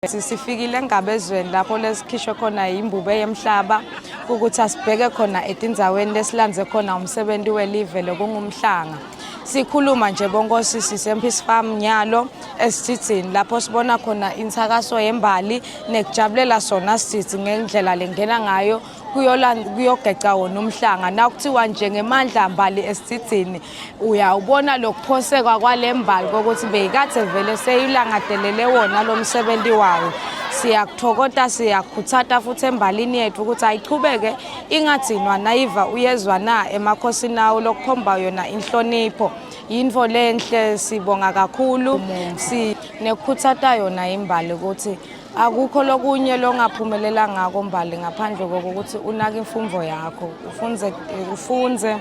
Sifikile engabezweni lapho lesikhishwe khona imbube yemhlaba ukuthi asibheke khona etindzaweni lesilandze khona umsebenzi welive lokungumhlanga. Sikhuluma nje bonkosi siseMpisi Farm nyalo esithithini lapho sibona khona insakaso yembali nekujabulela sona sithithi ngendlela lengena ngayo kuyogeca wona umhlanga nakuthiwa nje ngemandla mbali esithithini uyawubona lokuphoseka kwale mbali kokuthi beyikade vele seyilangadelele wona lo msebenzi wayo siyakuthokota siyakhuthata futhi embalini yethu ukuthi ayichubeke ingathinwa nayiva uyezwa na emakhosini awo lokukhomba yona inhlonipho yintfo lenhle sibonga kakhulu si nekukhuthata yona imbali ukuthi akukho lokunye longaphumelela ngako mbali ngaphandle kokuthi unake imfundvo yakho ufunze ufunze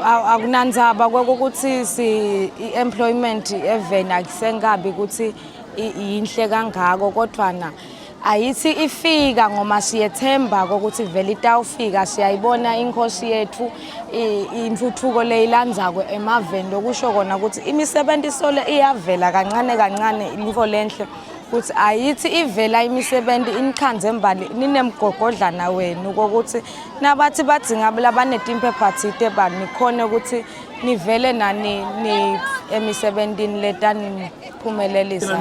akunandzaba kokuthi si i-employment eveni akusengabi ukuthi yinhle kangako kodwana ayithi ifika ngoma siyethemba ukuthi vele itawufika siyayibona inkosi yethu intuthuko leyilandzako emaveni lokusho kona ukuthi imisebenzi sole iyavela kancane kancane intfo lenhle ukuthi ayithi ivela imisebenzi inikhanze embali ninemgogodlana wenu kokuthi nabathi badzinga labanetimpepha thite banikhone ukuthi nivele nani ni emisebentini letaniphumelelisa.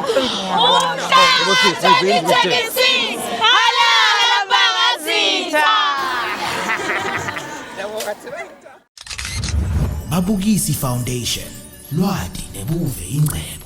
Babukisi Foundation lwati nebuve ingcebo.